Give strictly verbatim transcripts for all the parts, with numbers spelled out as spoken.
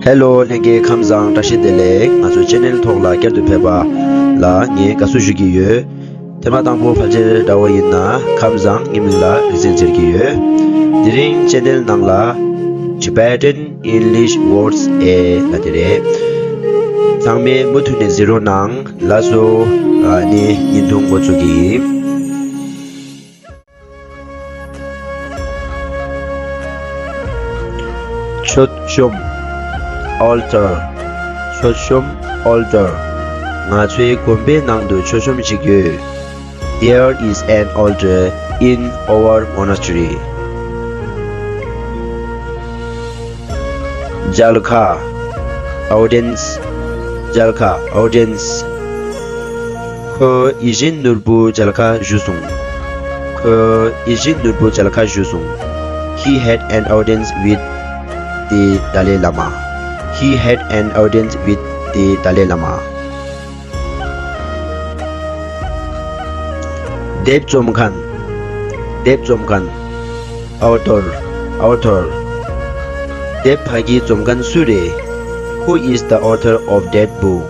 ཧེ་ལོ། ལྷན་རྒྱས་ཁམས་བཟང་། བཀྲ་ཤིས་བདེ་ལེགས། ང་ཚོའི་ཆེ་ནལ་ཐོག་ལ་བསྐྱར་དུ་ཕེབས་པ་ལ་ངས་དགའ་བསུ་ཞུ་གི་ཡོད། ཐེངས་མ་དང་པོ་ཕལ་ཆེར་འདྲ་བོ་ཡིན་ན་ཁམས་བཟང་ངའི་མིང་ལ་རིག་འཛིན་ཟེར་གྱི་ཡོད། དེ་རིང་ཆེ་ནལ་ནང་ལ་Tibetan English Words ཨེ་ལབ་དེ་རེད། ཚང་མས་མུ་མཐུད་ནས་གཟིགས་རོགས་གནང་། ལགས་སོ། ཨ་ནི་བརྙན་ཐུང་འགོ་འཛུགས་ཀྱི་ཡིན། མཆོད་གཤོམ། Altar. མཆོད་གཤོམ། Altar. ང་ཚོའི་དགོན་པའི་ནང་དུ་མཆོད་གཤོམ་ཞིག་ཡོད། There is an altar in our monastery. མཇལ་ཁ། Audience. མཇལ་ཁ། Audience. ཁོས་ཡིད་བཞིན་ནོར་བུ་མཇལ་ཁ་ཞུས་སོང་། ཁོས་ཡིད་བཞིན་ནོར་བུ་མཇལ་ཁ་ཞུས་སོང་། He had an audience with the Dalai Lama. He had an audience with the Dalai Lama. དེབ་རྩོམ་མཁན། དེབ་རྩོམ་མཁན། Author. Author. དེབ་ཕ་གིའི་རྩོམ་མཁན་སུ་རེད། Who is the author of that book?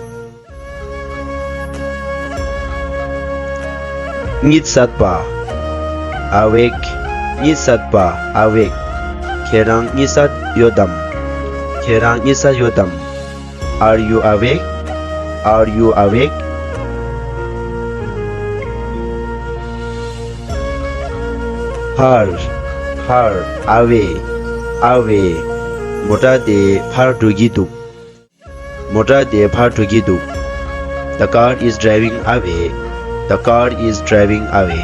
གཉིད་སད་པ། Awake. གཉིད་སད་པ། Awake. ཁྱེད་རང་གཉིད་སད་ཡོད་དམ། ཁྱེད་རང་གཉིད་སད་ཡོད་དམ། Are you awake? Are you awake? ཕར། ཕར། Away. Away. མོ་ཊ་དེ་ཕར་འགྲོ་གི་འདུག་མོ་ཊ་དེ་ཕར་འགྲོ་གི་འདུག The car is driving away. The car is driving away.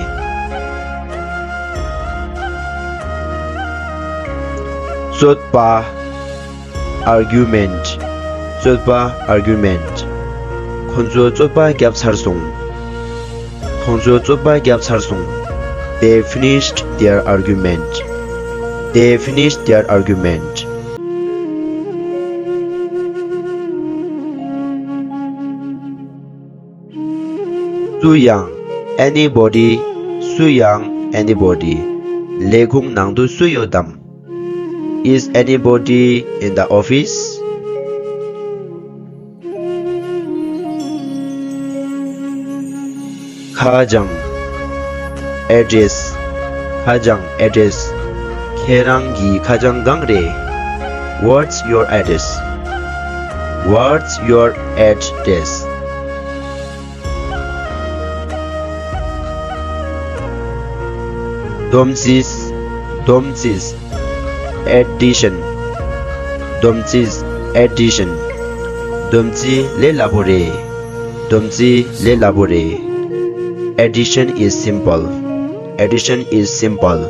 རྩོད་པ། Argument. རྩོད་པ། Argument. ཁོང་ཚོ་རྩོད་པ་བརྒྱབ་ཚར་སོང་། ཁོང་ཚོ་རྩོད་པ་བརྒྱབ་ཚར་སོང་། They finished their argument. They finished their argument. སུ་ཡང་། Anybody. སུ་ཡང་། Anybody. ལས་ཁུངས་ནང་དུ་སུ་ཡོད་དམ། Is anybody in the office? ཁ་བྱང་། Address. ཁ་བྱང་། Address. ཁྱེད་རང་གི་ཁ་བྱང་གང་རེད། What's your address? What's your address? སྡོམ་རྩིས། སྡོམ་རྩིས། Addition. སྡོམ་རྩིས། Addition. སྡོམ་རྩིས་ལས་སླ་པོ་རེད། སྡོམ་རྩིས་ལས་སླ་པོ་རེད། Addition is simple. Addition is simple.